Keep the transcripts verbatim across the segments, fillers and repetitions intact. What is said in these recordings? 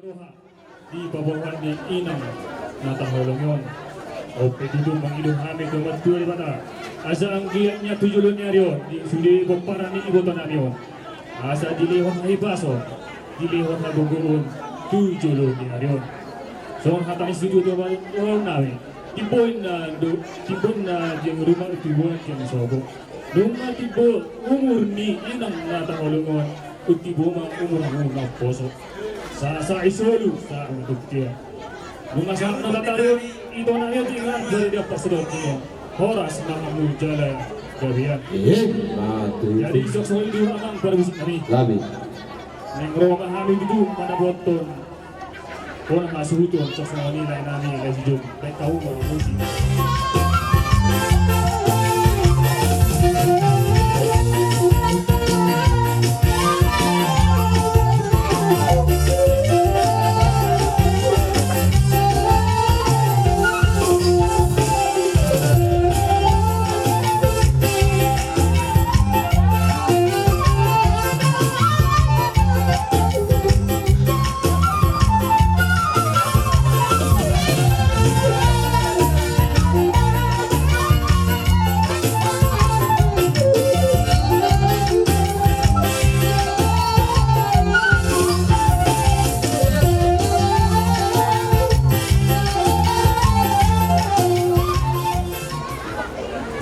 Di paboahan ni inang na taholongi on. On pe tutu mangido hami tu Amanta Debata, asa anggiat nian tu jolo ni ari on di sude pomparan ni iboto nami on, asa dilehon hahipason, dilehon hagogoon tu jolo ni ari on. Songon hata ni situatua nami: Timbo inna do, timbo inna jeng ruma, tibo jeng sobo. Nunga timbo umur ni inang na taholongi on, untimbo ma umurmu na umposo. Sahat-sahat ni solu, sahat ma tu dia. Nunga sahat na tatalui, ito na ia tinggal dari dia pas sedot dia. Horas ma hamu jala gabean. Eh, mati. Jadi, songon i do amang parmusik nami. Gabe. Naeng ro ma hami tutu manabothon. Bona hasuhuton, songon i lae nami, lae si Joni. Baen hamu ma musik.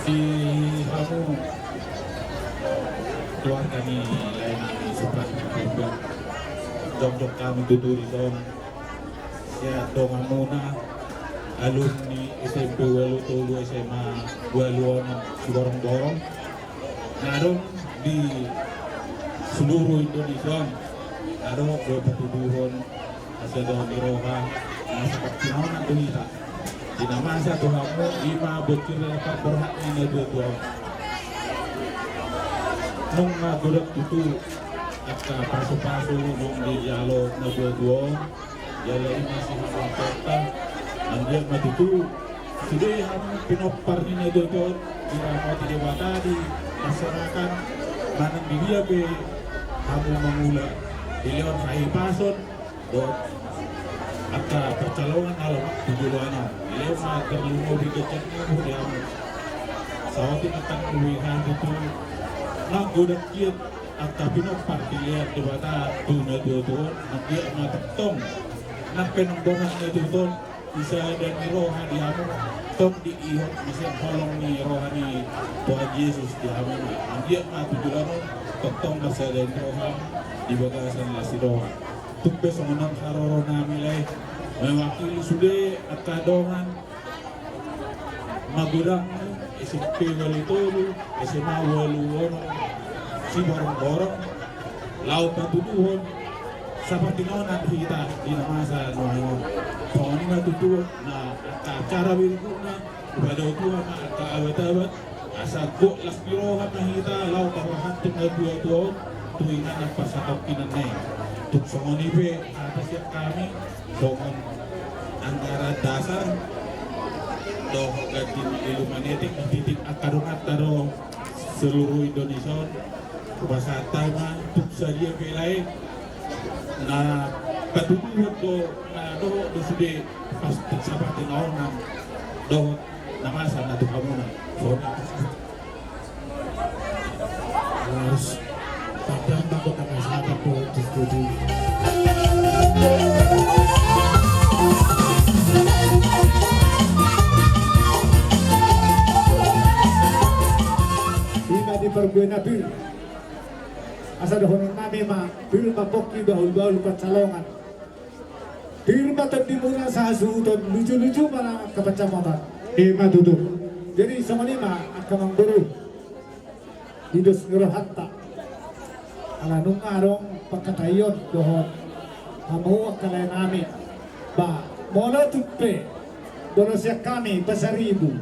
Di hamu keluarga ni lae nami Supratman Purba, jongjong hami tutu dison, sian donganmuna, alumni S M P ualu tolu, S M A ualu onom Siborongborong, na adong di seluruh Indonesia on. Na adong do patuduhon na sada ni roha, na sahat pinaonan do hita. Di na masa tu hamu, i ma bonsir parborhat ni natuatua on. Nunga godang tutu angka pasupasu naung dijalo natuatua on. Jala i ma sihaporseaonta, anggiat ma tutu sude hamu pinompar ni natuatua on diramoti Debata, dipasahaton manang di dia pe hamu mangula, dilehon hahipason dohot angka pansalongan na lomak tu joloan on. Dilehon ma tarlumobi ganjang ni umur di hamu. Saotik ma tangkas tu hamu tutu, nunga godang hian angka pinompar dilehon Debata tu natuatua on, anggiat ma tongtong nang pe nang borhat ni natuatua on, di sada ni roha di hamu, tong diihot muse holong ni roha ni Tuhan Jesus di hamu, anggiat ma tu joloan on tongtong marsada ni roha di bagasan las ni roha. Tung pe songon on haroro nami lae, mewakili sude angka dongan magodang S M P ualu tolu, S M A ualu onom Siborongborong, laho patuduhon sahat pinaonan hita di na masa nuaeng on. Songon i ma tutu na angka acara berikutna, hupadohot ma angka abat-abat, asa gok las ni roha ma hita laho paborhathon natuatua on tu inganan parsatongkinan na i. Tung songon i pe hata sian hami, songon anggaran dasar dohot ganti ni Illuminate di titik angka donganta do seluruh Indonesia on. Hupasahat hami ma tung sadia pe lae, na patuduhon do, na dohot do sude pas sahat pinaonan dohot na masa na tu hamuna. Songon i. Harus padam bako tangkas hata po diskusi. Ima di parbuena pir. Asa dohonon nami ma, pir ma pongki bahul-bahul pansalongan. Pir ma tondimuna sahasuhuton, luju-luju ma nang angka pansamotan. Ima tutu. Jadi songon i ma angka amangboru, di dos ni rohanta. Ala nunga adong pangkataion dohot hamu angka lae nami. Ba, molo tung pe, molo sian hami Pasaribu,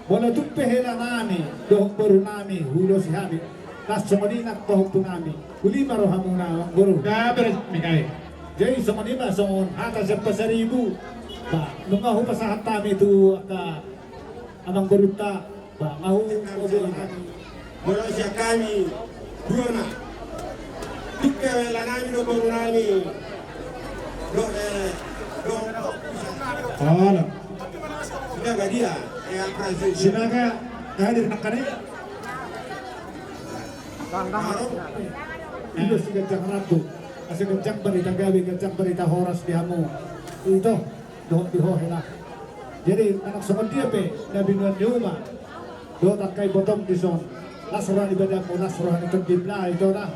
molo tung pe hela nami dohot boru nami huulosi hami, las songon i nang pahompu nami. Uli ma rohamuna, amangboru. Gabe, Mikael. Jadi songon i ma songon hata sian Pasaribu. Ba, nunga hupasahat hami tu angka amangborunta. Ba, nga hu, molo sian hami dua ma. Tung pe hela nami dohot boru nami, do Halo. Sinaga dia, eh, Ampera Sinaga, hadir nangkin i. Halo. Ido si ganjang rambu. Asa ganjang barita gabe, ganjang barita horas di hamu. Ito, dohot di ho hela. Jadi, manang songon dia pe, na binuan ni uma. Dohot angka ibotong dison. Las roha ni badanmu, las roha ni tondim, lah, ito da.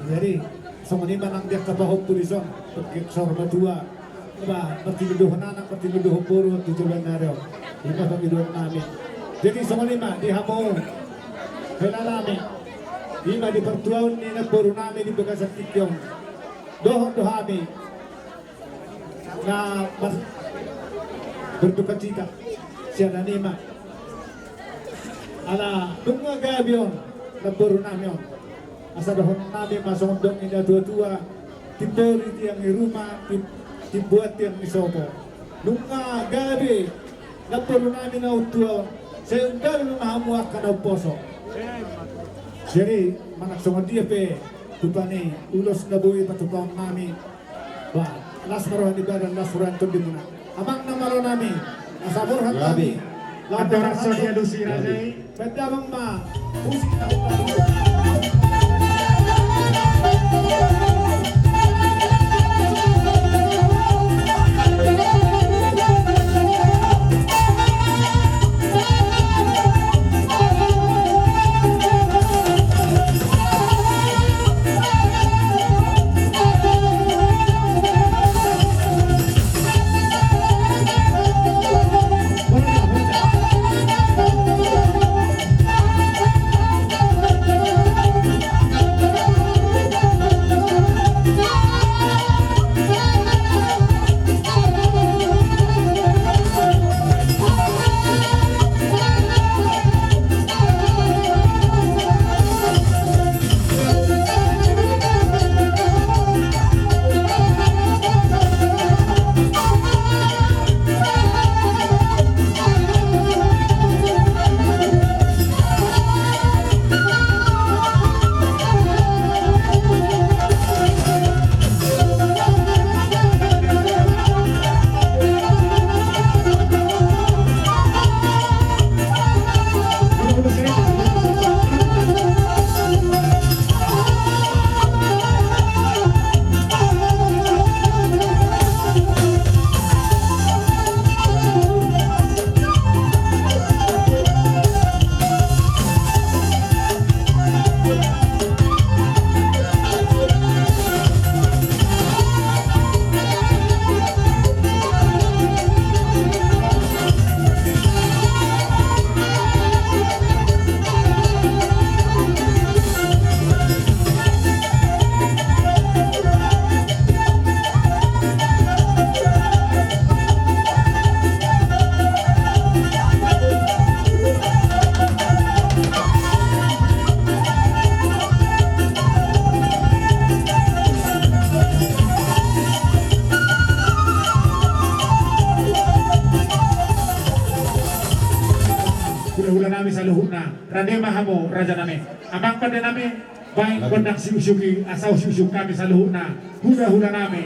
Jadi, songon i ma nang di angka pahompu dison. Pengkek sor matua. Ba, martinondohon anak, martinondohon boru, tu joloan ni ari on. I ma pangidoan nami. Jadi, songon i ma, di hamu. Hela nami. I ma di partuaon ni namboru nami di bagasan tingki on. Dohot do hami. Na ber-, berduka cita. Sian nami ma. Ala nunga gabe on, namboru nami on. Asa dohonon nami ma songon dok ni na tua-tua, timboli tiang ni ruma, tim-, timbuat tiang ni sopo. Nunga gabe, namboru nami na tua on, sai gabe ma hamu angka na umposo. Jadi, manang songon dia pe, tupa ni ulos na boi patupaon nami, Ba, las ma roha ni badan, las roha ni tondimuna. Amang na malo nami, asa borhat nami. Laho. Andorang so dialusi raja i. Baen damang ma. Musik na. Hulahula nami saluhutna, rade ma hamu raja nami. Amang pande nami, baen gondang siuksiuk i, asa usiusiuk hami saluhutna hulahula nami.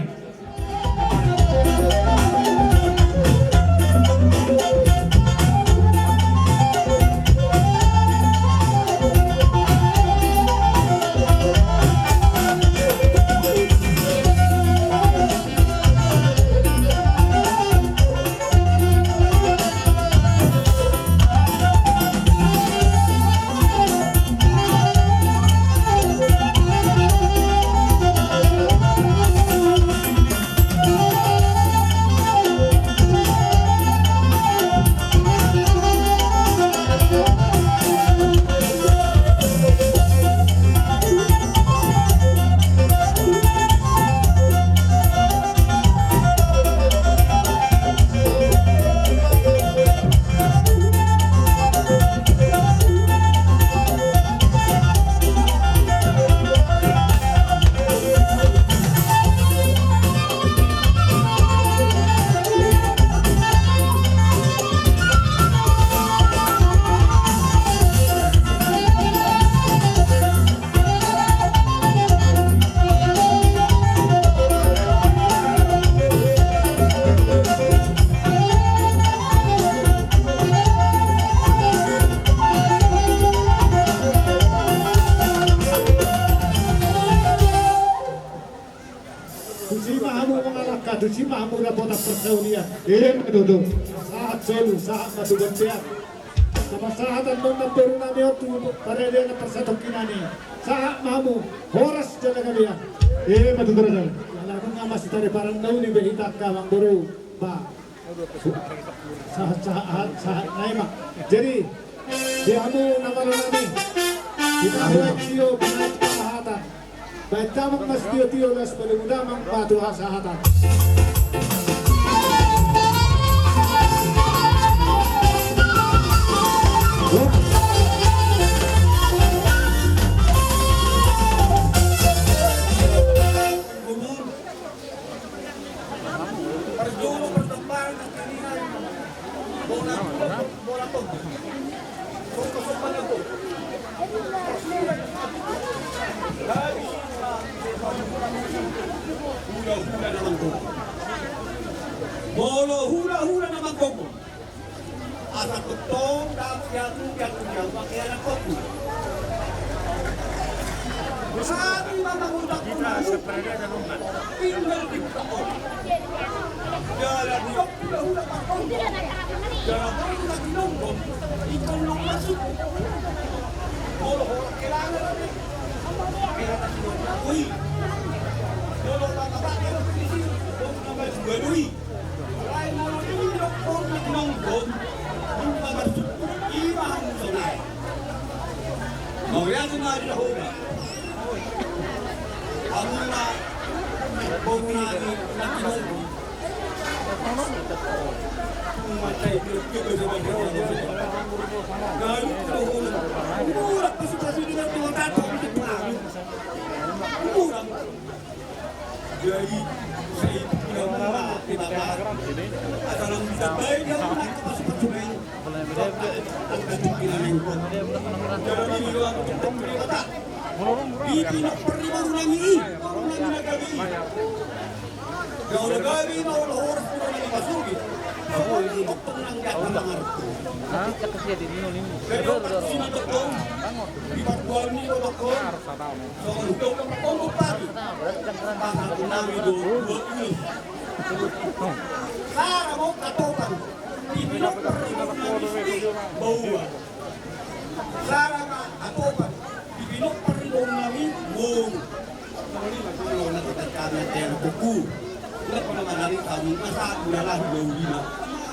Hamu mangalangka tusi ma hamu dapotan parsaulian. Ima tutu. Sahat solu, sahat ma tu bontean. Sahat-sahatan do namboru nami on tu parade na parsatongkinan i. Sahat ma hamu, horas jala gabe. Ima tutu raja. Jala nunga masitariparan nauli be hita angka amangboru. Ba. Sahat-sahat, sahat nai ma. Jadi, di hamu na malo nami. Di hamu na tio, pinaik pahatan. Baen damang ma sitio-tio, las palu damang ma tu hasahatan. Parjolo partambaran angka ninna. Bola, bola, bola tonggo. Tonggo somba na go. Hula-hula na manggogo. Molo hula-hula na manggogo. Asa tongtong dapot diaku, diaku, diaku, pakai anak koku. Sabi ma mangutak pula. Tinggal di buka koku. Jala di koku, hula-hula koku. Jala koku lagi nongkrong. Ikon nong masuk. Molo horak kelangan. Kelangan. Ui. Molo lama pakai. Koku nama juga dui. Lae molo nidok on na tinongkon, dung mamarsukkut, ima hamu sonai. Mauliate ma di Jahowa. Hamu na, boru nami na tinongkon. Matai tiba-tiba. Galu tu dohon. Murah pasupasu dengan Tuhan, tak tahu di depan. Murah. Jadi, sai pina muna, pina muna. Asal bisa baik dia muna ke pasu-pasu main. Angkat pina main. Jadi, ini doang untuk pemberi kota. Di pina perlu baru nami, baru nami na gabe. Ya Allah, gabe, ya Allah, horas, baru nami masuk. Semua ini kok tenang, gak tenang. Jadi, otak sini betul. Di Papua ini betul. Songon hudok na margombong padi. Pasahat nami do dua pulu. Sara ma atopan. Di pinompar ni boru nami si Baua. Sara ma atopan. Di pinompar ni boru nami boru. Songon i ma songon na tekan kami ate anak koku. Nggak pernah manari kami masa gula lahi bau lima.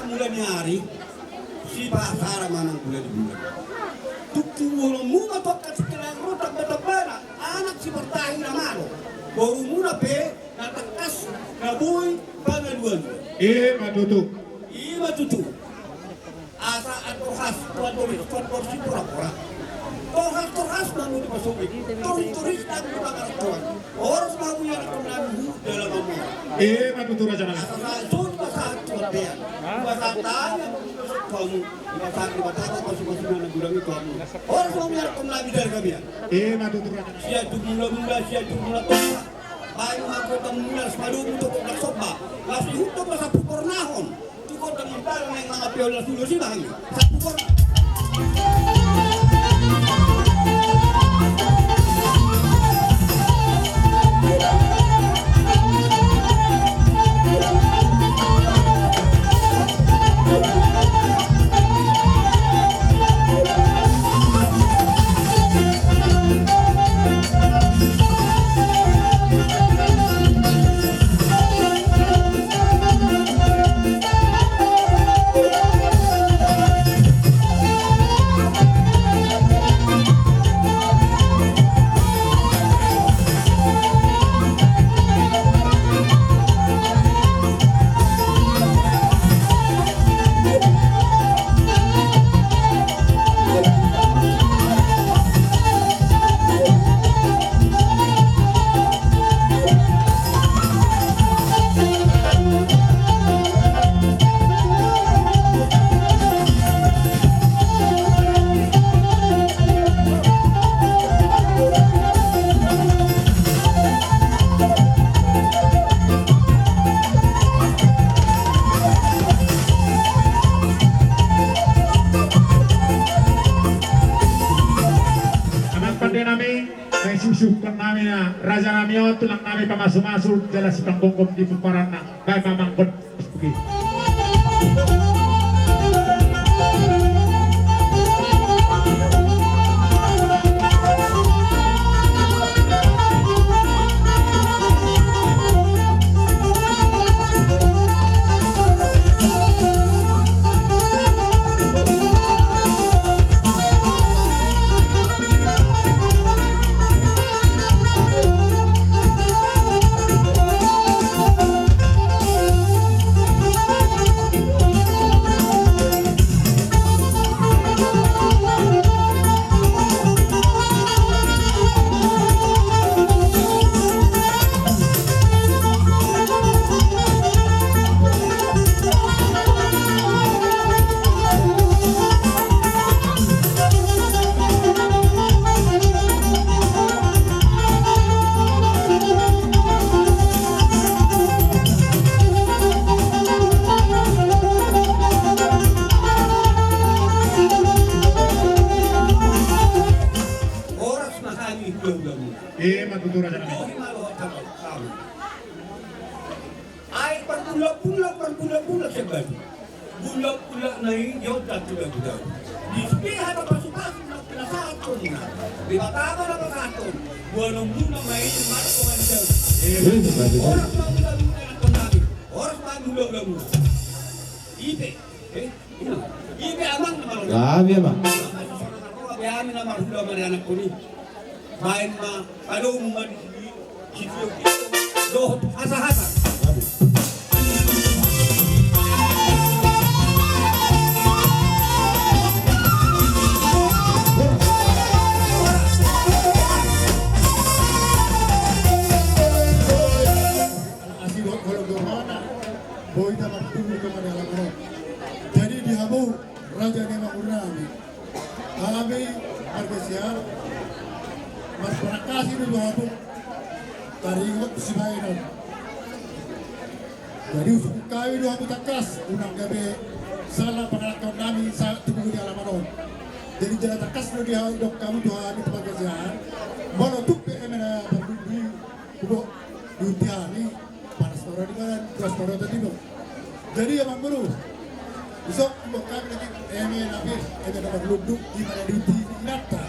Mula ni ari. Sipasara manang bulan-bulan. Tung tu bolonmuna tu angka sikelang rutang batambana, anak sipartahi na malo. Borumuna pe na tangkas na boi pangaluan. Ima tutu. Ima tutu. Asa andor has, andor, andor sipora-pora. Torhas, torhas nang di pasoge. Toris, toris nang di pangarantoan. Horas ma hamu ianakkon nami hu dalam amora. Ima tutu raja nami. Asa sahat solu ma sahat tu bontean. Ima sahat tani tu hamu. Ima sahat Debata ma pasu-pasu na godang i tu hamu. Horas ma hamu ianakkon nami jala gabe. Ima tutu raja nami. Sian tu mula-mula, sian tu mula tosa. Baen ma kota mula sipadomu tu kota somba. Laos ihuthon ma sapupornahon. Tu kota Mempara naeng mangapeon las ulos i ma hami. Sapuporna. Raja nami on, tulang nami pamasu-masu jala sipanggomgom di pomparanna, baen ma amang. Horas ma hami hulahulamu. Ima tutu, raja nami. Ai parbulan-bulan, parbulan-bulan sian batu. Bulan-bulan na i diondang tu dagu-dagu. Di sude hata pasu-pasu na pinasahathon na, Debata ma na pasahathon. Boanonmu na ma i martongan dagu. Horas ma hulahulamu, horas ma hulahulamu. Ipe, eh, ipe amang na marhula. Gabe amang. Gabe hami na marhula ma di anakkon i. Baen ma, padomu ma di sitio-tio dohot hata-hata. Asi dohot holong dohot hata, boi ta martunggi ma di halak on. Jadi di hamu, raja ni amangboru nami, hami marga Siahaan marparangkasi do tu hamu taringot sibaenon. Jadi husungkun hami do hamu tangkas, unang gabe sala pangalangkaon nami sahat tu boru di alaman on. Jadi jala tangkas do didok hamu tu hami tu marga Siahaan, molo tung pe eme na marlundu, huboan, diunti hami, panas ma roha ni badan, panas ma roha ni badan. Jadi amangboru, dison huboan hami nangkin eme na pir, eme na marlundu, ima na diunti inanta.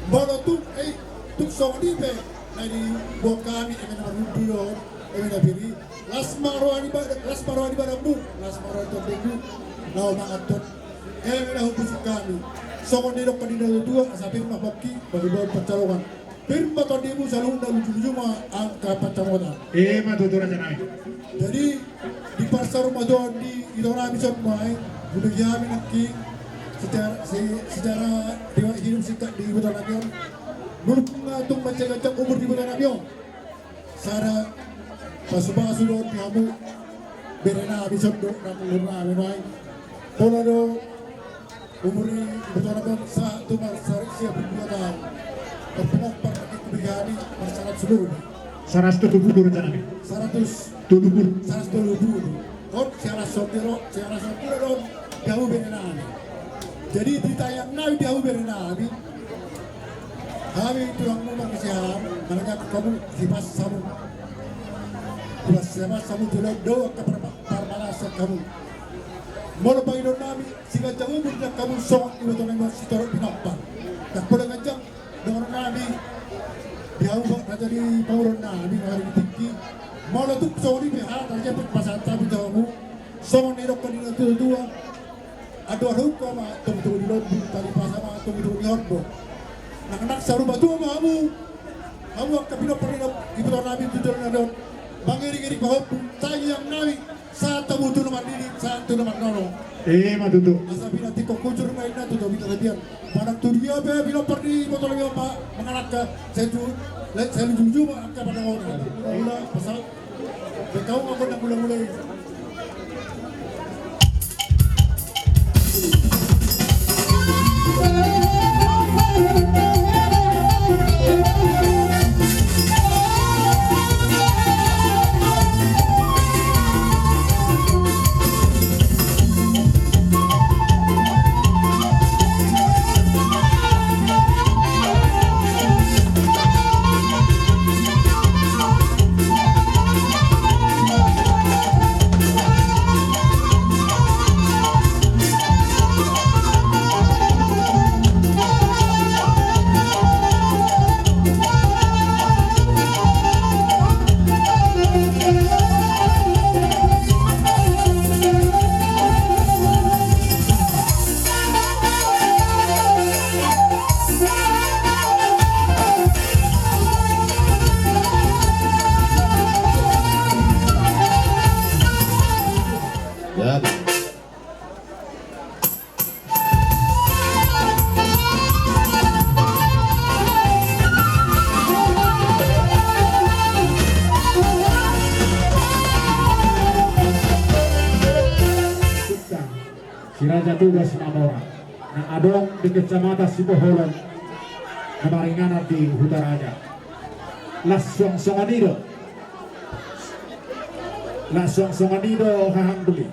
Molo tung, eh, tung songon i pe na diboan hami eme na marlundu dohot eme na pir i, las ma roha ni badan, las ma roha ni badanmu, las ma roha ni tondingmu, laho manganhon eme na huboan hami. Songon nidok ni natua-tua, asa pir ma pongki, bahen-bahen pansalongan. Pir ma tondimu saluhutna, luju-luju ma angka pansamotan. Ima tutu, raja nami. Jadi di parsaurmatuaon di ito nami dison ma i, hubege hami nangkin secara, se-, sejarah riwayat hidup singkat di iboto nami on. Molo tung mansai ganjang umur di iboto nami on, sada pasu-pasu dohot di hamu bere nami dison dohot na umur nami ma i. Pola do umur ni iboto nami on sahat tu marsarisia pulu dua taon. Marpinompar nangkin hubege hami marsaratus tolu pulu. Saratus tolu pulu, raja nami. Saratus tolu pulu. Saratus tolu pulu. On siarathon ni ro, siarathon ni ro on di hamu bere nami. Jadi di tangiang nami di hamu bere nami, hami tulangmu marga Siahaan manangihon hamu sipas hamu. Sipas, sipas hamu tu laut do angka par-, parmalasan hamu. Molo pangidoan nami, siganjang umur di hamu songon iboto nami on sitorop pinompar. Ndang pola ganjang dohonon nami di hamu raja ni pamoruon nami na marga tingki. Molo tung songon i pe hata na jemput pasahat hami tu hamu, songon nidok ni natua-tua, andor hungka ma tongtong di lombu, tali pasa ma tongtong di horbo. Nang, nang saur matua ma hamu, hamu angka pinompar ni iboto nami tu joloan on, mangiring-iring pahompu, tangiang nami sahat hamu tu na marnini, sahat tu na marnono. Ima tutu. Asa pinantikhon hujur ma inna tu topi tapian. Manang tu dia pe pinompar ni iboto nami on ma-, mangalangka, sai tu, sai luju-luju ma angka pandohan. Mula-mula, pasal, pe kau nganggo na mula-mula i. Si Raja Toga Simamora na adong di Kecamatan Sipoholon na maringanan di Hutaraja. Las suang songon i do. Las suang songon i do hahang doli.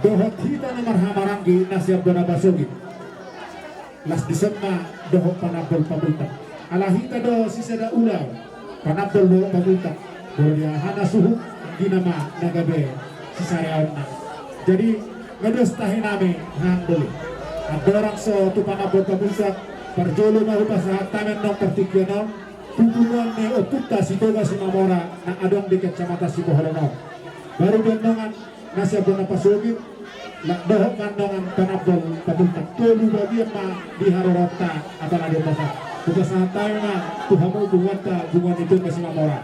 Dohot hita na marhahamaranggi na sian bona pasogit. Las dison ma dohot panambol pabultak. Ala hita do sisada ulaon, panambol dohot pabultak. Molo di aha na suhut, anggina ma na gabe sisada ulaon. Jadi, nga dos tahi nami hahang doli. Andorang so tu panambol pabultak, parjolo ma hupasahat hami annon partingkian on tu punguan ni ompunta si Toga Simamora na adong di Kecamatan Sipoholon on. Baru di andongan na sian bona pasogit, na dohot ma andongan panambol pabultak. Tolu bagian ma di haroroanta, apala di pasahat. Hupasahat hami ma tu hamu punguanta, punguan ni Toga Simamora.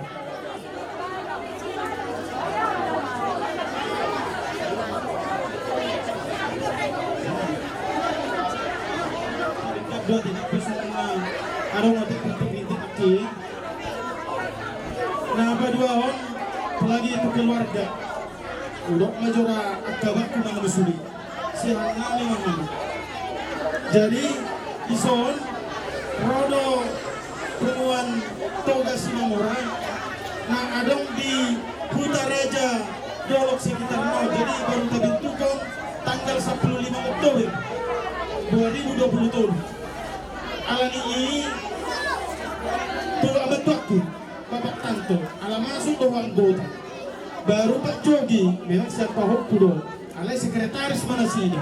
Dua tiga pesan ma adong otik untuk inti aki. Na paduahon, apalagi tu keluarga. Udok ma jora angka abangku mangan sude. Sehat nami mangan. Jadi, dison, ro do punguan Toga Simamora na adong di Hutaraja, Dolok sekitarna. Jadi, baru tabentukhon tanggal sampulu lima Oktober dua ribu dua puluh tolu. Alani i, tu amang tuaku, Bapak Tanto, ala masuk do anggota. Baru Pak Jogi, memang sian pahompu do, alai sekretaris ma nasida.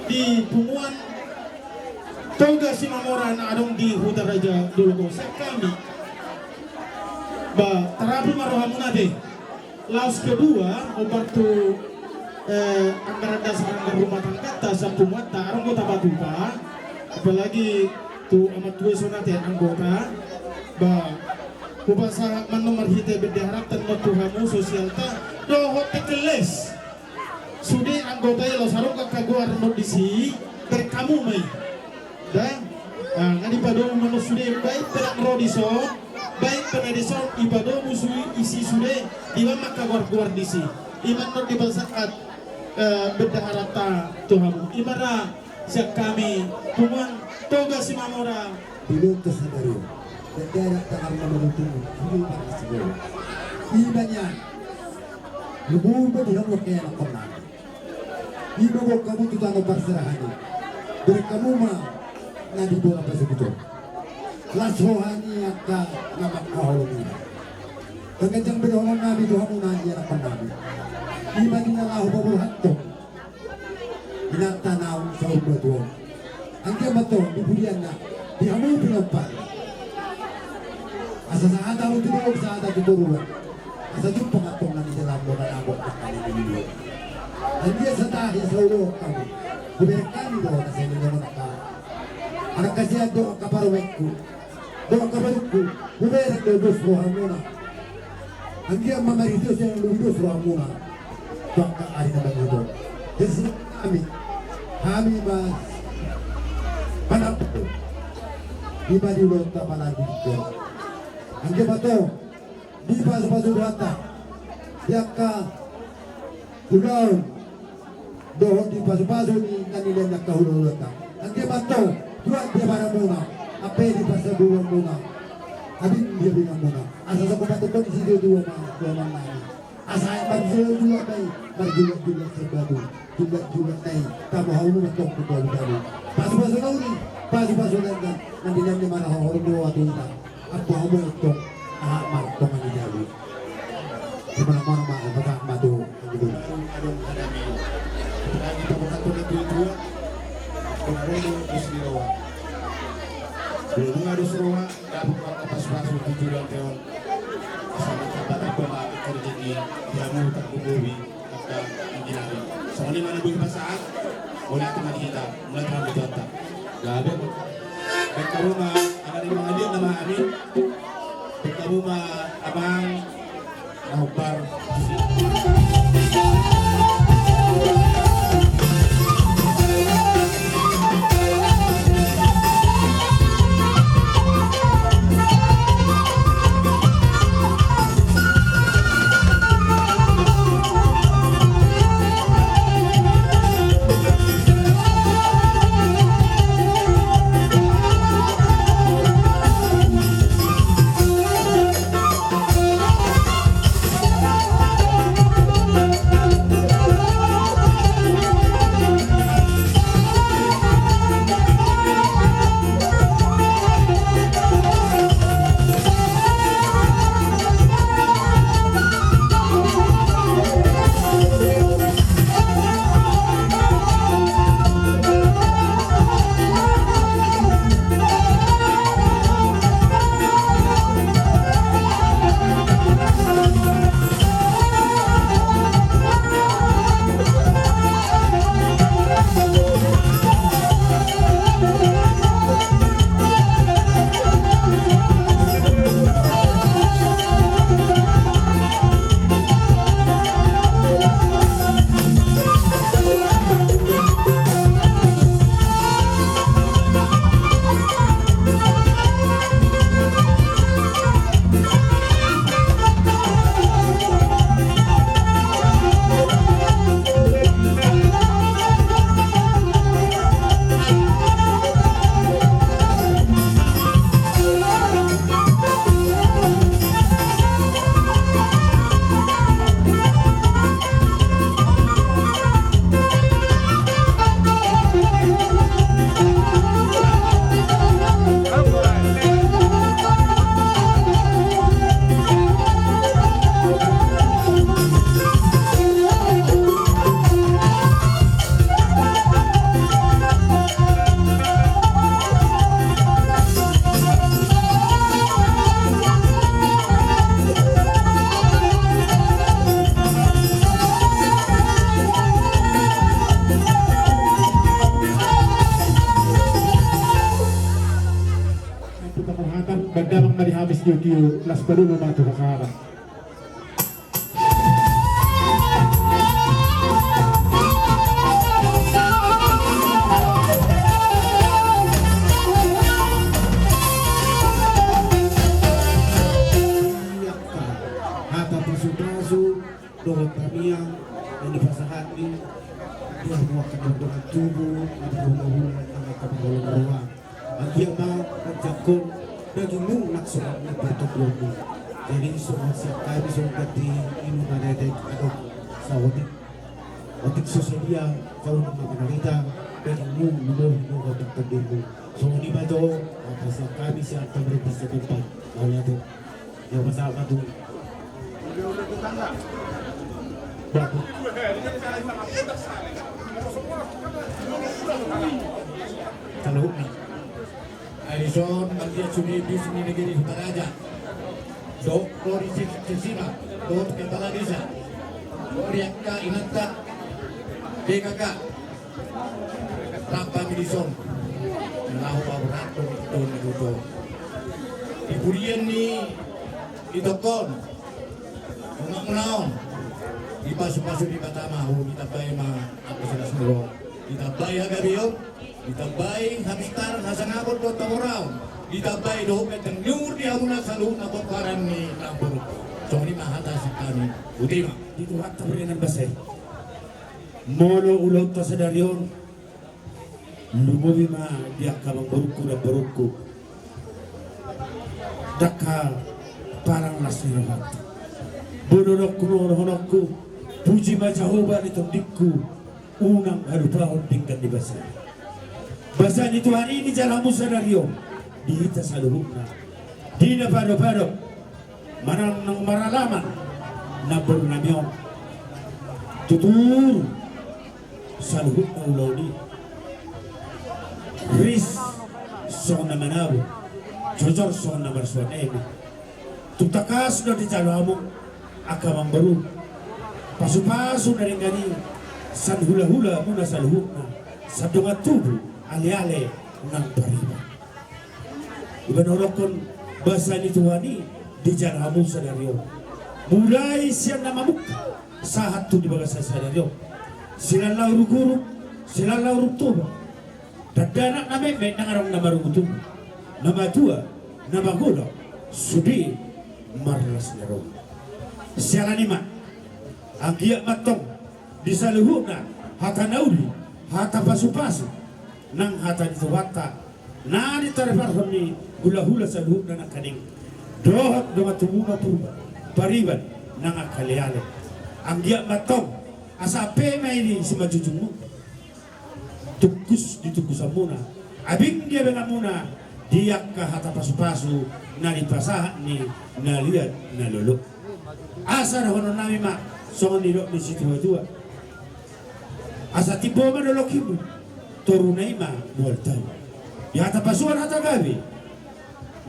Di punguan Toga Simamora na adong di Hutaraja Dolok on, sian hami. Ba, tarapul ma rohamuna ate. Laos kedua, hombar tu, eh, anggaran dasar anggaran rumah tanggata, sian punguanta, adong do tapatupa, apalagi tu amang tua i songon i ate anggota, ba, hupasahat ma annon marhite bendeharanta annon tu hamu sosialta, dohot tekeles. Sude anggota i laos adong angka goar annon disi, bereng hamu ma i. Da, ah, nga dipadomu ma annon sude, baen pe ndang ro dison, baen pe na dison, dipadomu su-, disi sude, dibaen ma angka goar-goar disi. I ma annon dipasahat, eh, bendeharanta tu hamu. I ma ra sian hami, punguan Toga Simamora. Di loto sadari on, bendahara tangar na marutung, hulu parna sigowa. I ma nian, lumobi ma di hamu angka ianakhonnami. I ma boan hamu tu tano parserahan i. Bereng hamu ma na di bona pasogit on. Las roha ni angka na mangkaholongi. Pangganjang ma dohononnami tu hamu na ianakhonnami. I ma di na laho paborhathon inanta naung saur matua on. Anggiat ma antong di pudianna, di hamu pinompar. Asa sahat hamu tu dolok, sahat tu toruan. Asa jumpang antong na di dalan bona na bot angka na di luat. Anggiat satahi saoloan hamu. Hubereng hami do na sai leleng on angka. Anak hasian do angka parumaenku. Dohot angka parumaenku, hubereng do dos rohamuna. Anggiat ma marhite sian i lobi dos rohamuna tu angka ari na mangihut on. Jadi hami, hami ma panambol. I ma di ulaonta apalagi di ulaon. Anggiat ma antong dipasupasu Tuhanta di angka ulaon dohot dipasupasu ni na nilean ni angka hulahulanta. Anggiat ma antong tuat di amanamuna, ampe di parsaburuonmuna, abing di abinganmuna. Asa songon patok ni situatua ma, tua ma nami. Asa aek marjulak-julak na i, marjulak-julak sian batu, julak-julak na i tabo hamu ma antong tu balu-balu. Pasupasu na uli, pasupasu na denggan, na nilean ni marhaha horbo atu ita. Ampu hamu antong, aha ma antong na di jabu. Di mana-mana ma, apa tak ma tu, gitu. Adong, adong, adong. Lagi paboa tu na tua-tua. Pembodo dos ni roha. Bunga dos roha, dapot ma pasupasu tu joloan on. Sama tapa-tapa ma, kerja di, di hamu tak kubobi. Angka inggilari. Songon i ma na boi pasahat. Mauliate ma di hita. Mauliate ma di Tuhanta. Gabe. Baen hamu ma, angka na mangaliat nama amin. Baen hamu ma amang na hombar. Tio-tio, las padua ma tu hahana. Hata pasu-pasu dohot tangiang na dipasahat ni di hamu angka dongan tubu na marhula-hula nang angka parholong roha. Anggiat ma manjangkon dagingmu nang songon ni partondimu. Jadi songon sian hami songon ganti inum na denggan adong saotik. Otik so sadia, jalo ma manarita dagingmu, lumobi dohot partondimu. Songon i ma jo, apa sian hami sian pemerintah setempat. Mauliate. Yo, masalah batu. Batu. Saluhutna. Ai dison, anggiat sude bis ni negeri Hutaraja. Dohot ro di Sisima, dohot kepala desa. Ro di angka inanta, B K K. Rap hami dison. Laho paboa rato, don na goto. Di pudian ni, di tongkon. Umak muna on. Dipasu-pasu Debata ma hamu, ditambai ma angka silas ni roha. Ditambai hagabeon, ditambai hapistaran, hasangapon dohot hamoraon. Ditambai dohot ganteng ni umur di hamuna saluhutna pomparan ni namboru. Songon i ma hata sian hami. Botima. Di Tuhanta parianan basa i. Molo ulaonta sadari on, lumobi ma di angka amangborungku, namborungku, di angka palang las ni rohanta. Boanonku, dohononku, puji ma Jahowa di tondingku, unang halupahon denggan ni basa i. Basa ni Tuhan i dijalo hamu sadari on, di hita saluhutna, di na padopadop manang na maralaman namborunami on. Tutu saluhutna ulaon i ris songon na manabo, jojor songon na marsuan eme. Tung tangkas do dijalo hamu angka amangboru pasu-pasu na denggan i sian hula-hula muna saluhutna, sian dongan tubu, aleale nang pariban. Dibahen dohonon, basa ni Tuhan i dijalo hamu sadari on. Mulai sian na mamungka sahat tu di bagasan sadari on. Siala na uruk-uruk, siala na uruk Toba. Dakdanak na metmet nang adong na marungutungu. Na matua, na manggoda, sude marlas ni roha. Siala ni i ma, anggiat ma antong di saluhutna hata na uli, hata pasu-pasu, nang hata ni Tuhanta na ditariparhon ni hula-hula saluhutna nangkaning, dohot dongan tubuna Purba, pariban nang angka aleale. Anggiat ma antong asa ampe ma i di simanjujungmu, tungkus di tungkusanmuna, abing di abinganmuna, di angka hata pasu-pasu na dipasahat ni na liat na lolo. Asa dohononnami ma songon nidok ni situa-tua: Asa timbo ma dolok himu, toruna i ma mual tahi. Di hata pasuan, hata gabe,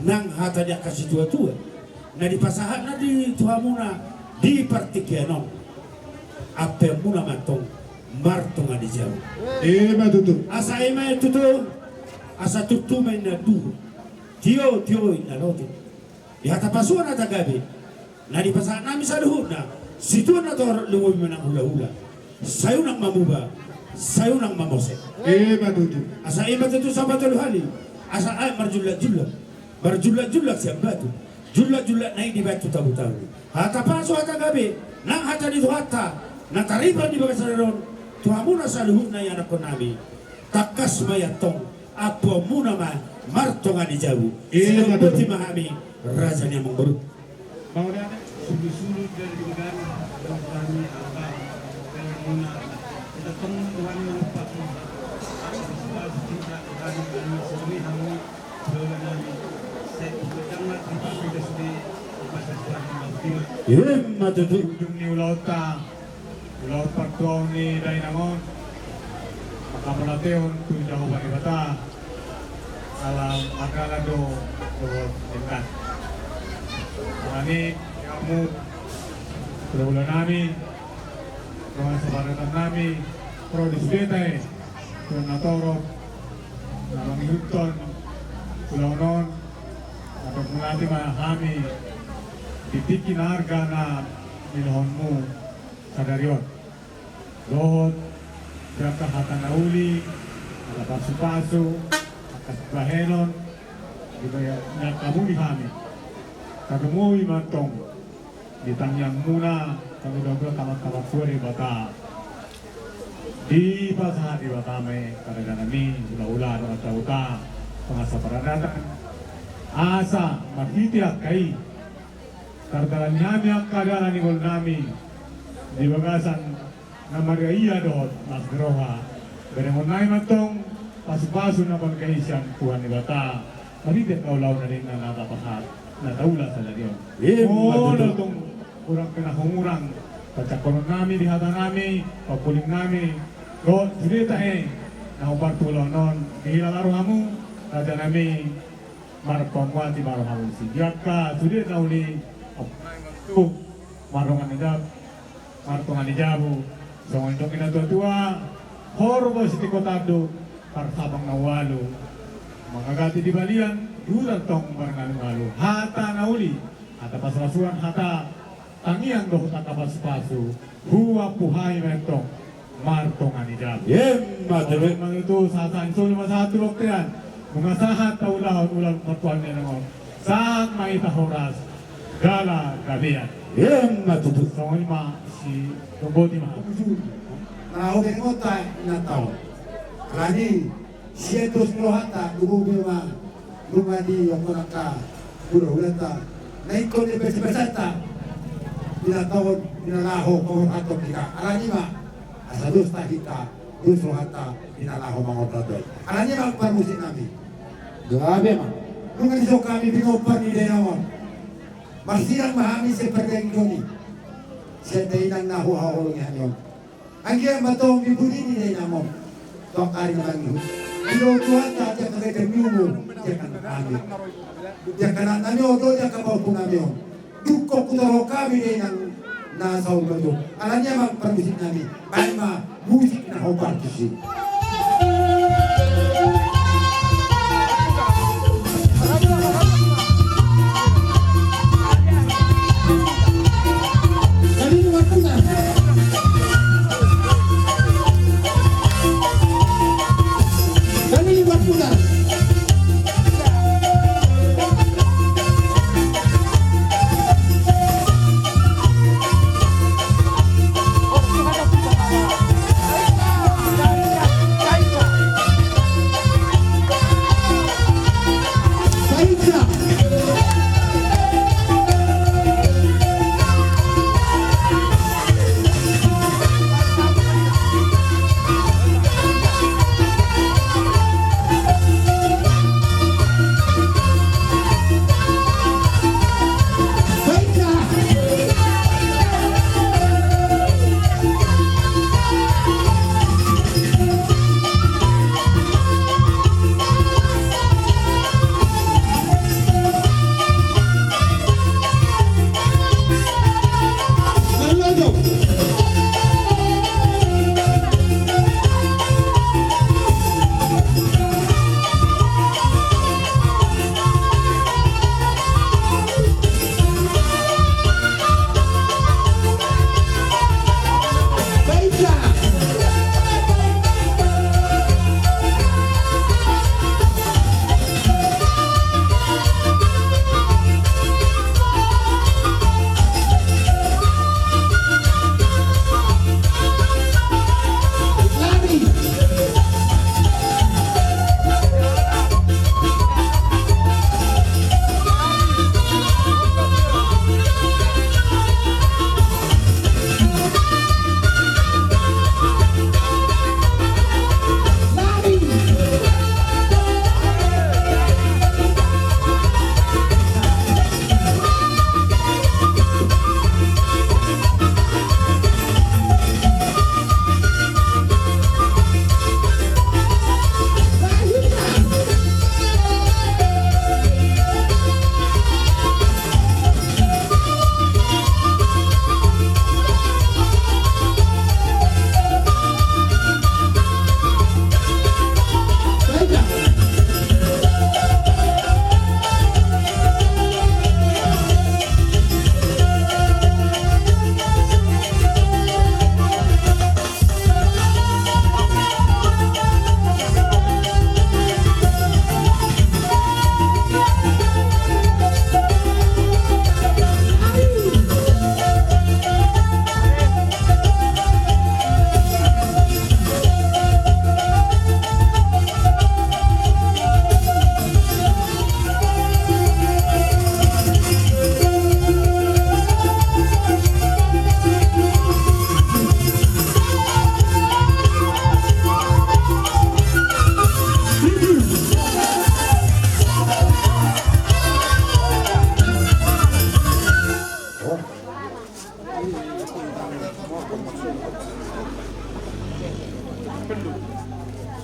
nang hata ni angka situa-tua na dipasahatna di tu hamuna di partingkian on, ampeonmuna ma antong martonga ni jabu. Ima tutu. Asa ima tutu. Asa tutu ma inna duhut, tio-tio inna lote. Di hata pasuan, hata gabe na dipasahatnami saluhutna, situan na torop, lumobi ma nang hula-hula. Sai unang mamuba, sai unang mamose. Ima tutu. Asa ima tutu, sampulu tolu hali. Asa aek marjulak-julak, marjulak-julak sian batu, julak-julak na i dibaen tu tabu-tabu. Hata pasu, hata gabe, nang hata ni Tuhanta na taripar di bagasan sadari on tu hamuna saluhutna ianakkonnami. Tangkas ma i antong, ampuonmuna ma martonga ni jabu. Ima tutu. Botima hami, raja ni amangboru. Mauliate. Sulut-sulut dari Tuhan, Tuhan ni angka, dari muna. Kita temu Tuhan ni lupa. Kita Tuhan ni suri hami, doa nami. Saya ikut jangan kita sudah di rumah Tuhan ni. Ima tutu. Ujung ni ulaonta. Ulaon partuaon ni dainang on, manghapolatehon tu Jahowa Debata, ala mardalan do dohot denggan. Alani i, hamu hulahula nami, dongan saparatan nami, ro di sudeta i, tu na torop, na mangihuthon ulaon on, Mauliate ma hami di tingki na arga na nilehonmu sadari on. Dohot di angka hata na uli, hata pasupasu, angka sibahenon, di baya-, na hamuni hami. Tarlumobi ma antong di tangiangmuna, kami dohot Amanta Martua Debata. Dipasahat Debata ma i, paradanan ni hulahula dohot hata uta, pangasa paradanan. Asa marhite angka i tardalani hami angka dalan ni ngolunami di bagasan na marria dohot las ni roha. Berengonnami ma antong pasupasu na balga i sian Tuhan Debata. Marhite angka ulaon na denggan na tapasahat, na taula sadari on. Ima tutu. Molo tung hurang pe na hurang pansahahononnami di hatanami, papulingnami, dohot sude tahe na hombar tu ulaon on, dihilala rohamu, rajanami, marpamuati ma rohamu disi. Di angka sude na uli, tu mardongan ni jabu, mardongan ni jabu, songon nidok ni natuatua, horbo sitikotan do, parhabang na ualu, mangaranto di balian, di huta tong marngalualu. Hata na uli, hata pasupasuan, hata tangiang dohot angka pasupasu, huampu hami ma antong mardongan ni jabu. Ima tutu. Ima tutu, sahat-sahat ni solu ma sahat tu bontean. Nunga sahat taulahon ulaon partuaon ni on. Sahat ma hita horas jala gabean. Ima tutu. Songon i ma, sidok boti ma. Maraope ngota inanta on. Alani sian dos ni rohanta, lumobi ma nunga didok angka hulahulanta na ingkon dipesapesaenta. Inanta on, di na laho paborhathon hita. Alani ma, asa dos tahi hita, dos rohanta, di na laho mangorhat do i. Alani ma parmusiknami. Gabe ma. Nunga didok hami pinompar ni dainang on. Marsirang ma hami sian pardagingon i, sian dainang na huhaholongi hami on. Anggiat ma tong di pudi ni dainang on tong ari na mangihut. Didok Tuhanta di angka gajang ni umur, di angka anaknami, di angka anaknami on dohot di angka pahompunami on. Dung hutorohon hami dainang na saur matua. Alani i amang parmusiknami, baen ma musik na hombar tusi.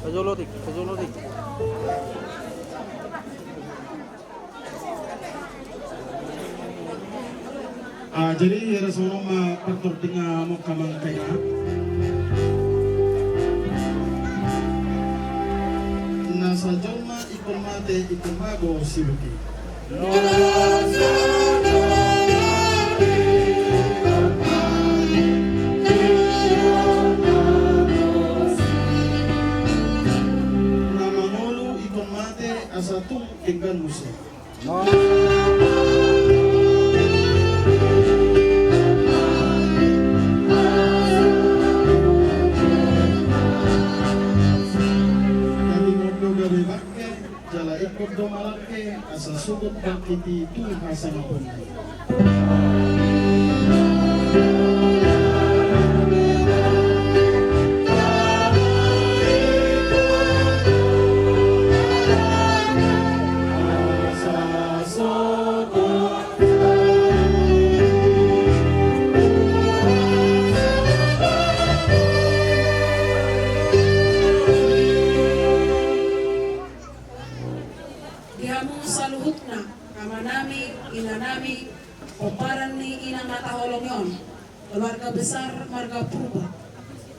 Pajolo dik, pajolo dik. Ah, jadi, ira songon on ma partordingan hamu angka amang, angka inang. Na sajolma ingkon mate, ingkon mago sibuti. Na mangolu ingkon mate, asa tung denggan muse. Gabe ingkon do gabe bangke, jala ingkon do malangke, asa sogot bangkit i tu hasangapon. Di hamu saluhutna, amanami, inanami, pomparan ni inang na taholongi on, keluarga besar marga Purba.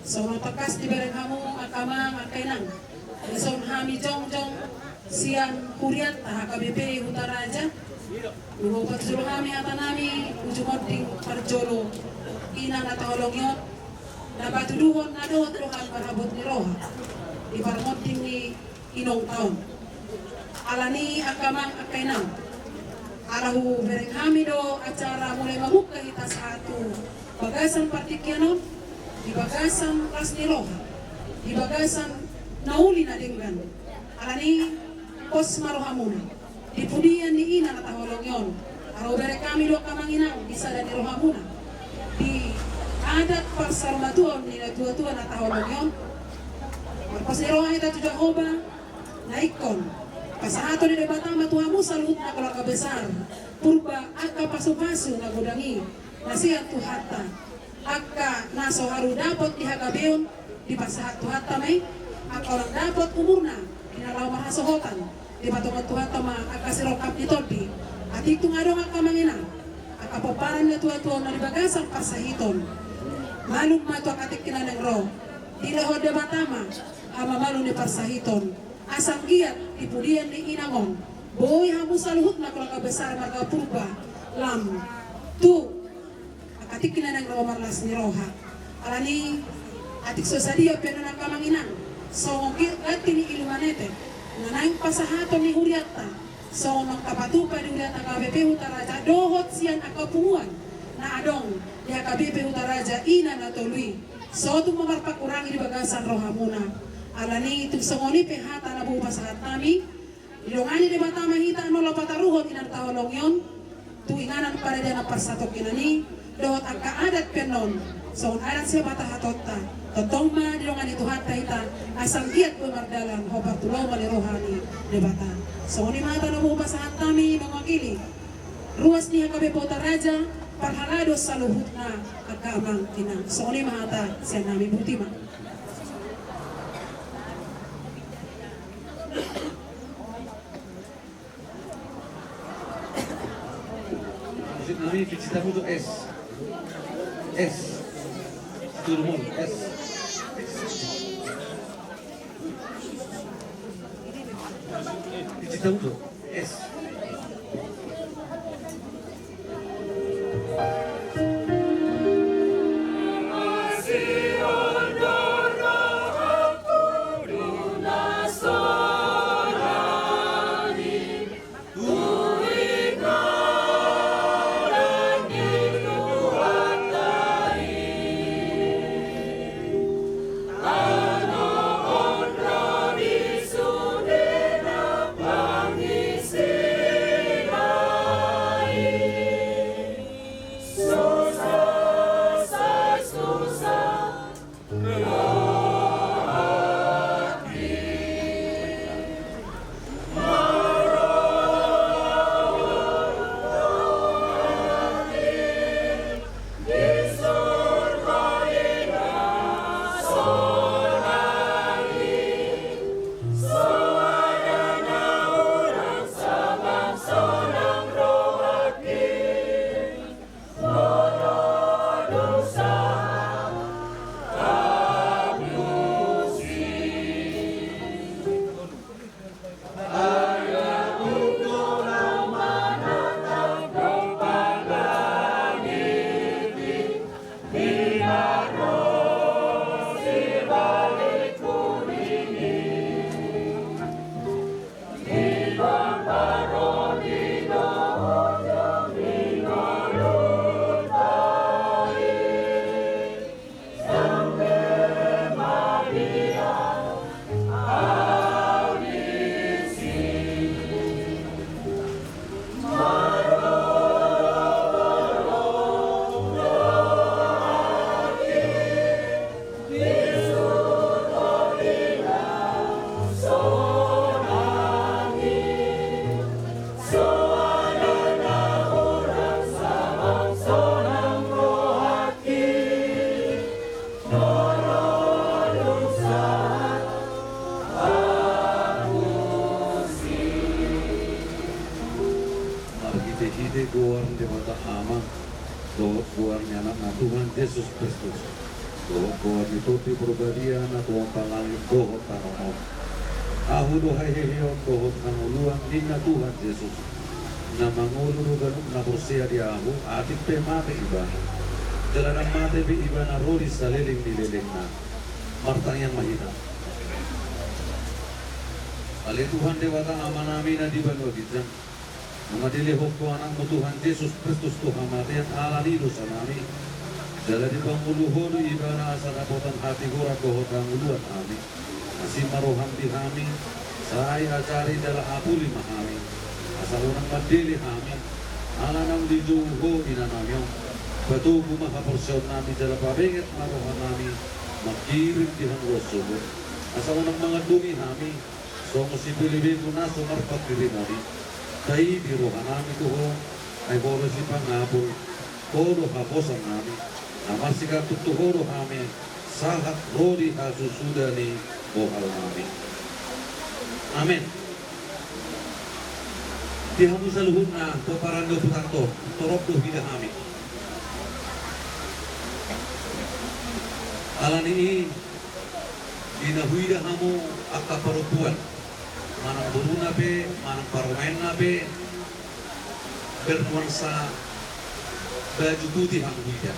Songon tangkas dibereng hamu angka amang, angka inang, dison hami jongjong sian hurianta H K B P Hutaraja. Nunga hupajolo hami hatanami, ujung onding parjolo inang na taholongi on, na patuduhon na dohot do hami marhabot ni roha di parmonding ni inongta on. Alani i angka amang, angka inang, ala hubereng hami do acara mulai mamungka hita sahat tu bagasan partingkian on, di bagasan las ni roha, di bagasan na uli na denggan. Alani i pos ma rohamuna di pudian ni inang na taholongi on. Ala hubereng hami do angka amang, inang, di sada ni rohamuna di adat parsarumatuaon ni natuatua na taholongi on. Marpos ni roha hita tu Jahowa, na ingkon pasahaton ni Debata ma tu hamu saluhutna keluarga besar Purba angka pasupasu na godang i na sian Tuhanta. Angka na so haru dapot di hagabeon, dipasahat Tuhanta ma i. Angka unang dapot umurna di na laho marhasohotan, dipatongon Tuhanta ma angka sirongkap ni tondi. Atik tung adong angka amang, inang, angka pomparan ni natuatua on na di bagasan parsahiton, malum ma tu angka tingki na naeng ro. Dilehon Debata ma hamamalum ni parsahiton, asa anggiat di pudian ni inang on boi hamu saluhutna keluarga besar marga Purba lam tu angka tingki na naeng ro marlas ni roha. Alani i, atik so sadia pe annon angka amang, inang, songon ganti ni ilumanetek na naeng pasahaton ni hurianta, songon naung tapatupa di hurianta H K B P Hutaraja dohot sian angka punguan na adong di H K B P Hutaraja i na tolu i, so tung ma marpangkurangi di bagasan rohamuna. Alani i, tung songon i pe hata na boi hupasahat hami, didongani Debata ma hita, na laho pataruhon inang na taholongi on tu inganan paradianan parsatongkinan i, dohot angka adat pe annon, songon adat siapatahatonta. Tongtong ma didongani Tuhanta hita, asa anggiat boi mardalan hombar tu lomo ni roha ni Debata. Songon i ma hata na boi hupasahat hami mewakili ruas ni H K B P Hutaraja, parhalado saluhutna angka amang, inang. Songon i ma hata sian hami, botima. Musik nami, pijit hamu do es. Es. Turun es. Pijit hamu do es. dohot goar ni Anakna Tuhan Jesus Kristus, dohot goar ni Tondi Parbadia na tumompa langit dohot tano on. Ahu do haheheon dohot hangoluan ninna Tuhan Jesus, na mangolu do ganup na porsea di Ahu, atik pe mate ibana. Jala ndang mate be ibana ro di saleleng ni lelengna. Martangiang ma hita. Ale Tuhan Debata Amanami na di banua ginjang, nunga dilehon Ho Anakmu Tuhan Jesus Kristus tu hamatean ala ni dosanami, jala dipangolu Ho do ibana asa dapotan hatigoran dohot hangoluan hami. Asi ma roham di hami, sai ajari jala apuli ma hami, asa unang mandele hami, ala naung dijou Ho inanami on. Patogu ma haporseaonnami jala pabenget ma rohanami mangkirim di hangoluan sogot, asa unang mangandungi hami songon sipelebegu na so marpangkirimon i. Taidi rohanami tu Ho, ai Ho do sipangapul, Ho do haposannami, na marsikantun tu Ho do hami, sahat ro di hasusuda ni bohalnami. Amen. Di hamu saluhutna pomparan ni ompunta on, torop do huida hami. Ala ni i, di na huida hamu angka parompuan, manang boruna pe, manang parumaenna pe, bernuansa baju putih hamu huida.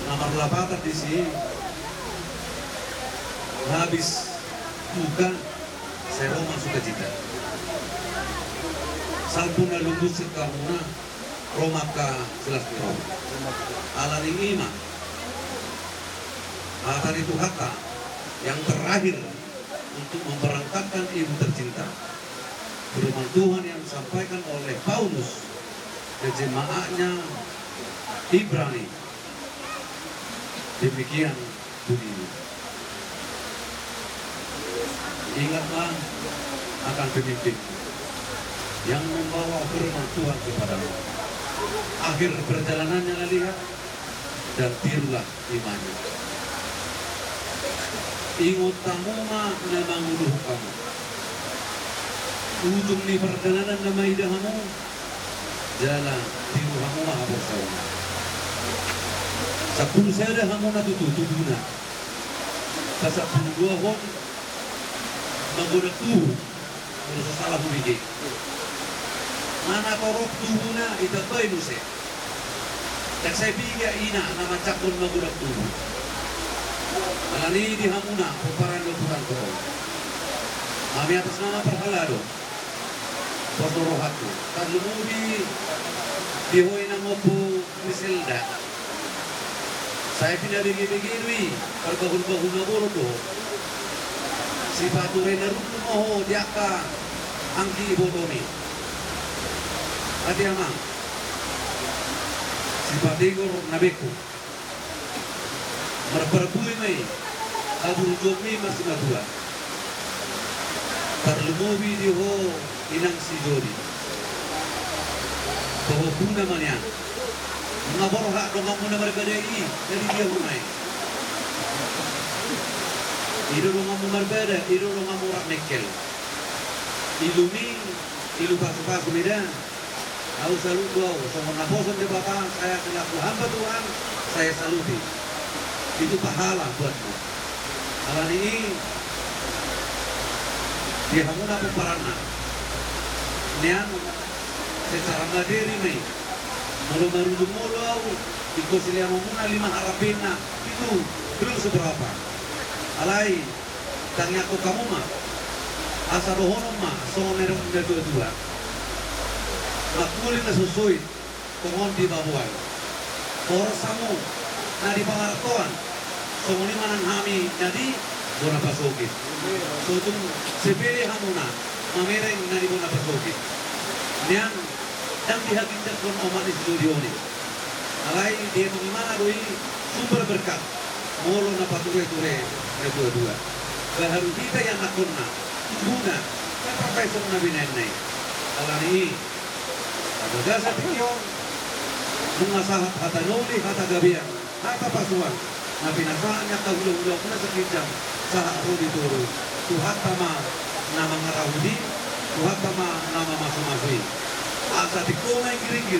Na marlapatan disi, habis duka sai ro ma sukacita. Salpu na lungun sian hamuna, ro ma angka silas ni roha. Ala ni i ma hata ni Tuhanta yang terakhir untuk memberangkatkan ibu tercinta. Firman Tuhan yang disampaikan oleh Paulus ke jemaatnya Ibrani. Demikian bunyinya. Ingatlah akan pemimpin yang membawa firman Tuhan kepadamu. Akhir perjalanannya na lihat, dan tirulah imannya. Ingot hamu ma na manguluhon hamu. Ujung ni pardalanan na maida hamu, jala tiru hamu ma haporseaonna. Sampulu sada hamu na tutu tubuna. Sasampulu dua hon manggodak tubu. Molo so sala hubege. Mana torop tubuna ditambai muse. Ndang sai piga ina na manjangkon manggodak tubu. Ala ni i di hamuna pomparan ni ompunta on, hami atas nama parhalado, pos do rohangku. Tarlumobi di ho inang Ompu Griselda. Sai pinabege-bege do i, parbahul-bahul na bolon do ho. Sipature na runduk ma ho di angka anggi ibotomi. Ate amang, sipatigor na bengkok. Marparbue ma i, haburjuonmi marsimatua. Tarlumobi di ho inang si Jodi. Pahompu nama nian. Nunga borhat donganmu na marbada i, na di dia ho ma i. I do donganmu marbada, i do donganmu rap mengkel. Ilumi, ilu pasu-pasu ma i da. Ahu salut do ahu, songon naposo ni Debata, saya selaku hamba Tuhan, saya saluti. Itu pahala buatmu. Ala ni i, di hamuna pomparanna. Nian, secara materi ma i. Molo marujung molo ahu, ingkon sileanonmuna lima harapenna, itu belum seberapa. Alai, tangiangkon hamu ma, asa dohonon ma songon na nidok ni natua-tua. Mangkuling na so soit, tongon di baboan. Horas hamu na di pangarantoan, songon i ma nang hami na di bona pasogit. So tung sepele hamuna mamereng na di bona pasogit. Nian, ndang dihaginjangkon omak ni si Jodi on i. Alai dietong imana do i sumber berkat. Molo na pature-ture natua-tua. Baharu hita ianakhonna, tubuna, na parpaisong na binahenna i. Ala ni i, di bagasan tingki on, nunga sahat hata na uli, hata gabean, hata pasuan na pinasahat ni angka hulahula muna sian ginjang sahat ro di toru. Tuhanta ma na mangarahut i, Tuhanta ma na mamasu-masu i. Asa tingko ma inggir-inggir,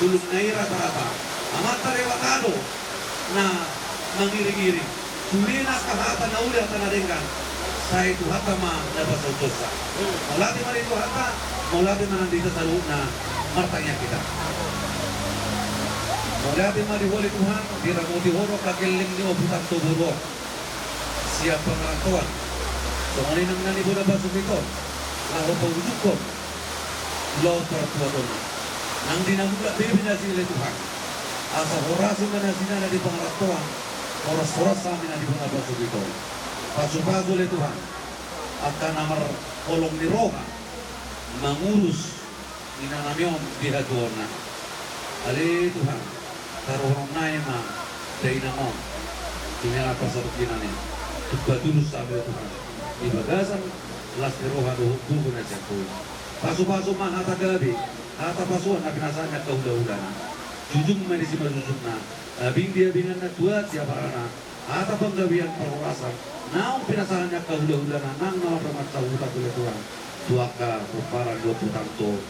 Bulung na i rata-rata Amanta Debata do na mangiring-iring. Sude na angka hata na uli, hata na denggan, sai Tuhanta ma na pasautkonsa. Mauliate ma di Tuhanta, mauliate ma nang di hita saluhutna. Martangiang hita. Mauliate ma di Ho ale Tuhan, diramoti Ho do angka gelleng ni ompunta tu boru on. Sian pangarantoan, songon i nang na nibebasonta on, laho paujunghon ulaon parbuatonta. Nang di na mulak be nasida ale Tuhan, asa horas ma nasida na di pangarantoan, horas-horas hami na di bona pasogit on. Pasu-pasu ale Tuhan angka na marholong ni roha mangurus inanami on di hatuaonna. Ale Tuhan, taruhononnami ma dainang on tu na pasogit i, tung patulus hami ale Tuhan di bagasan las ni roha dohot gogo na sian Ho i. Pasu-pasu ma hata gabe, hata pasupasu na pinasahat ni angka hula-hulana. Jujung ma di simanjujungna, abing di abinganna, tuat di aparana, hata panggabean parhorasan naung pinasahat ni angka hula-hulana nang na marsahuta tu Tuhan, tu angka pomparan ni ompunta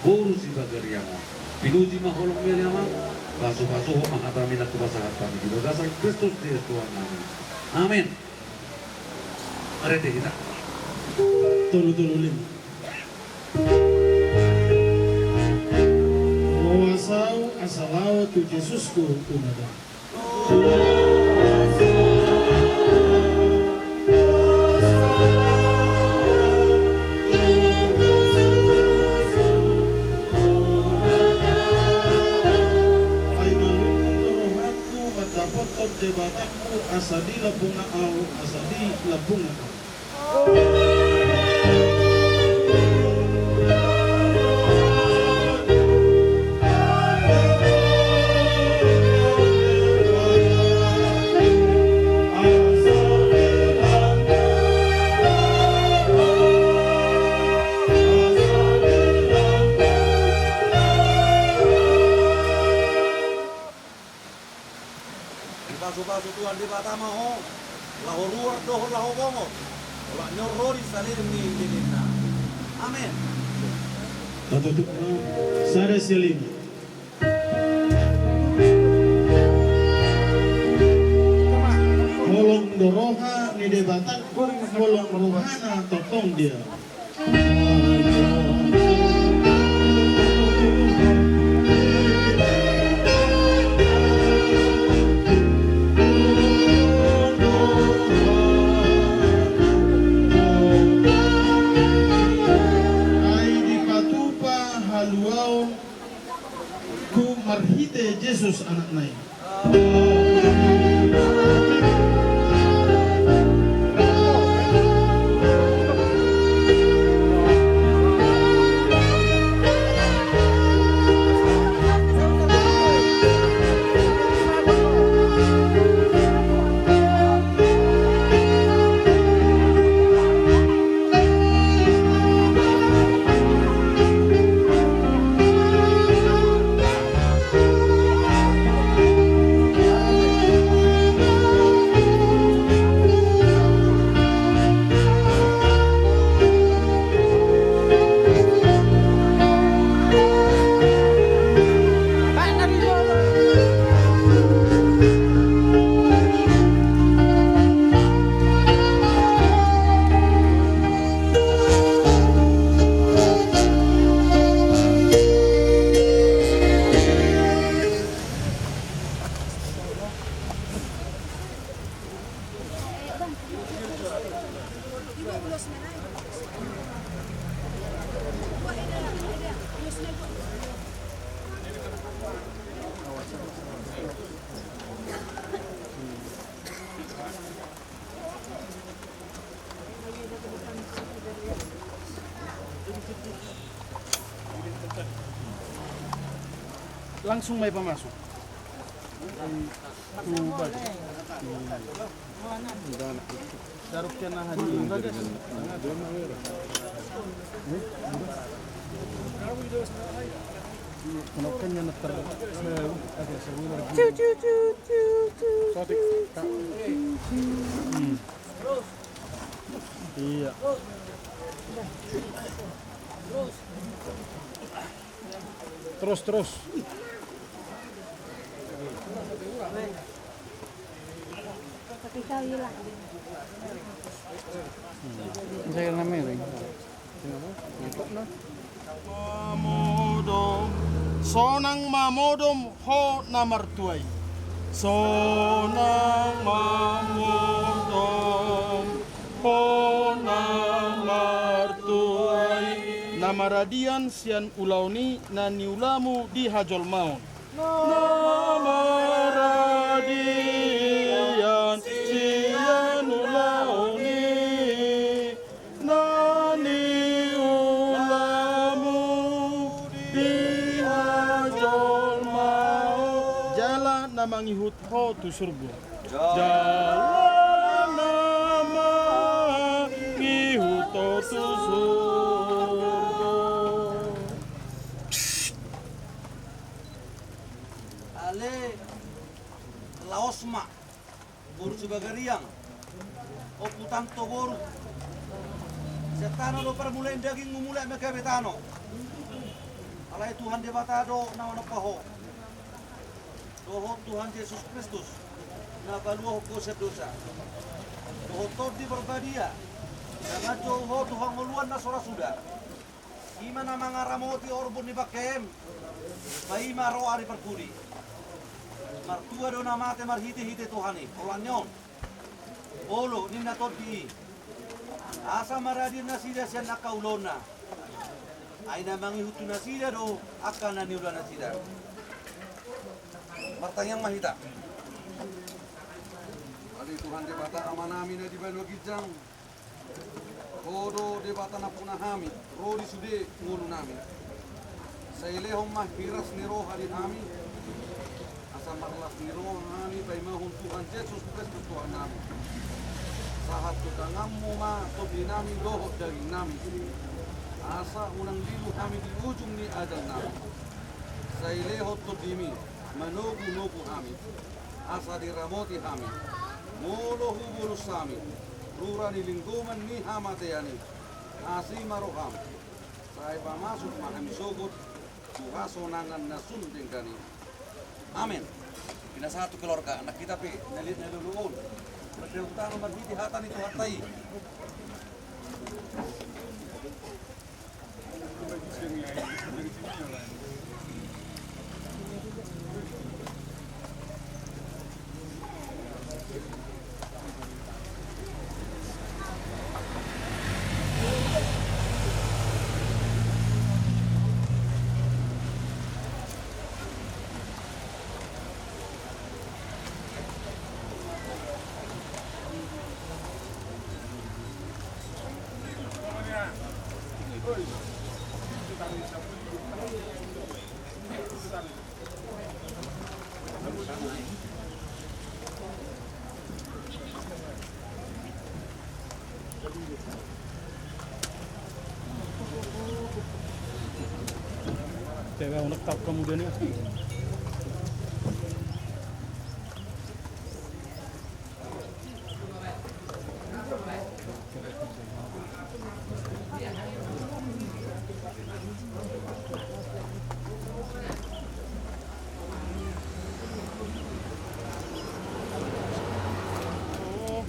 boru Sibagariang on. Pinuji ma holongmi ale Amang. Pasu-pasu Ho ma hatami na hupasahat hami di bagasan Kristus Jesus Tuhannami. Amen. Marende hita. Tolu tolu lima. Ro asa Ho asa laho tu Jesus Ho unada. Ai malungun do rohangku mandapothon Debatangku asa dilambungna ahu, asa dilambungna ahu. Dipasu-pasu Tuhan Debata ma ho, laho ruar dohot laho bongot, olat ni on ro di saleleng ni lelengna. Amen. Tatutup ma sada sian lima. Holong do roha ni Debatangku, holong rohana tongtong dia. Ai dipatupa haluaon ku marhite Jesus Anakna i. Langsung ma i pamasuk. Tuba. Daruk kena hadi bagas. Kenapa kan yang ter- Ciu, ciu, ciu, ciu, ciu, ciu, ciu, ciu. Iya. Terus, terus. Saya kira namanya, Ring. Mamodom, sonang mamodom ho na martua i. Sonang mamodom ho na martua i. Na maradian sian ulaon i na niulamu di hajolmaon. Na maradian sian ulaon i na niulamu di hajolmaon. Jala na mangihut ho tu surgo. Jala na mangihut ho tu surgo. Ale, laos ma, boru Sibagariang. Ompu Tanto boru. Sian tano do parmulaan dagingmu, mulak ma gabe tano. Alai Tuhan Debata do na manompa ho. Dohot Tuhan Jesus Kristus, na paluahon ho sian dosa. Dohot Tondi Parbadia, na manjou ho tu hangoluan na so ra suda. I ma na mangaramoti orbun ni bangkeem, paima ro ari parpudi. Martua do na mate marhitehite Tuhan i, holan ni on. Olo, ninna Tondi i. Asa maradian nasida sian angka ulaonna. Ai na mangihut tu nasida do angka na niula nasida. Martangiang ma hita. Ale Tuhan Debata Amanami na di banua ginjang. Ho do Debata nampuna hami, ro di sude ngolunami. Sai lehon ma hiras ni roha di hami, asa marlas ni roha hami paimahon Tuhan Jesus Kristus Tuhannami. Sahat tu tanganmu ma tondinami dohot dagingnami, asa unang lilu hami di ujung ni ajalnami. Sai lehon tondimi manogunogu hami, asa diramoti hami. Molo hubolus hami rura ni linggoman ni hamatean i, asi ma roham, sai pamasuk ma hami sogot tu hasonangan na sun denggan i. Amen. Pinasahat tu keluarga, anak hita pe na liat na lolo on. Mardaun tano marhite hata ni Tuhanta i. Tebe, unek tap kamu dia nih.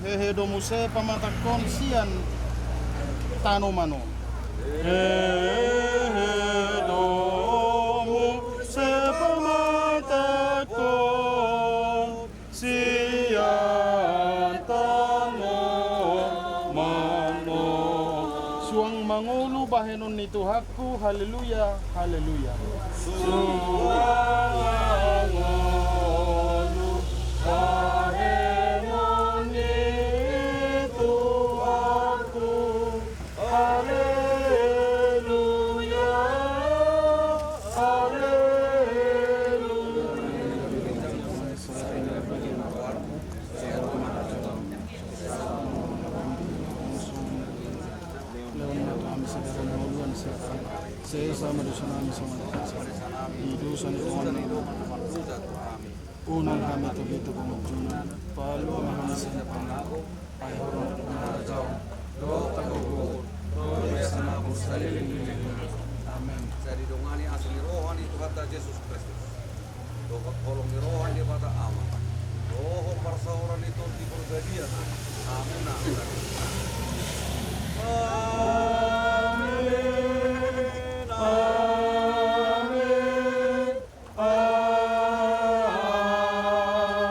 Hehe do muse pamatangkon sian tanoman on. Hehe do muse pamatangkon sian tanoman on. Suang mangolu bahenon ni Tuhanku, haleluya, haleluya. Suang mangolu bahenon ni Tuhanku, haleluya, haleluya. Sesa ma dosanami songon na di dosa ni Tuhan. Unang hami togihon tu pangunjunan, palua ma hami sian pangago, ai Ho do nampuna harajaon, dohot hagogoon, dohot hasesaan saleleng ni lelengna. Amen. Sai didongani asi ni roha ni Tuhanta Jesus Kristus, dohot holong ni roha ni Debata Ama, Hohom parsaoran ni Tondi Porbadia ma hamuna. Amen. Amen.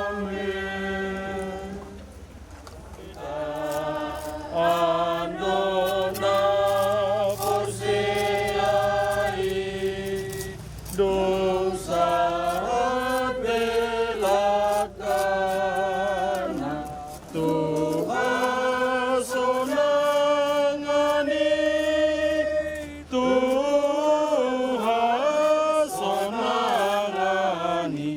Amen. Andorang na porsea i, dung sahat belakangna, tu hasonangan i, tu hasonangan i.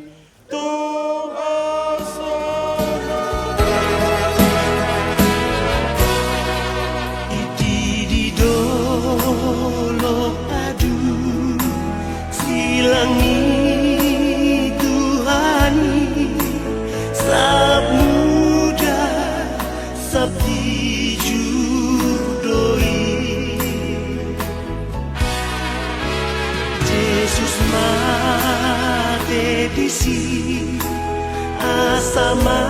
Iti di dolok adu, silang ni Tuhan i, sap muda, sap dijur do i. Jesus mate disi, asa ma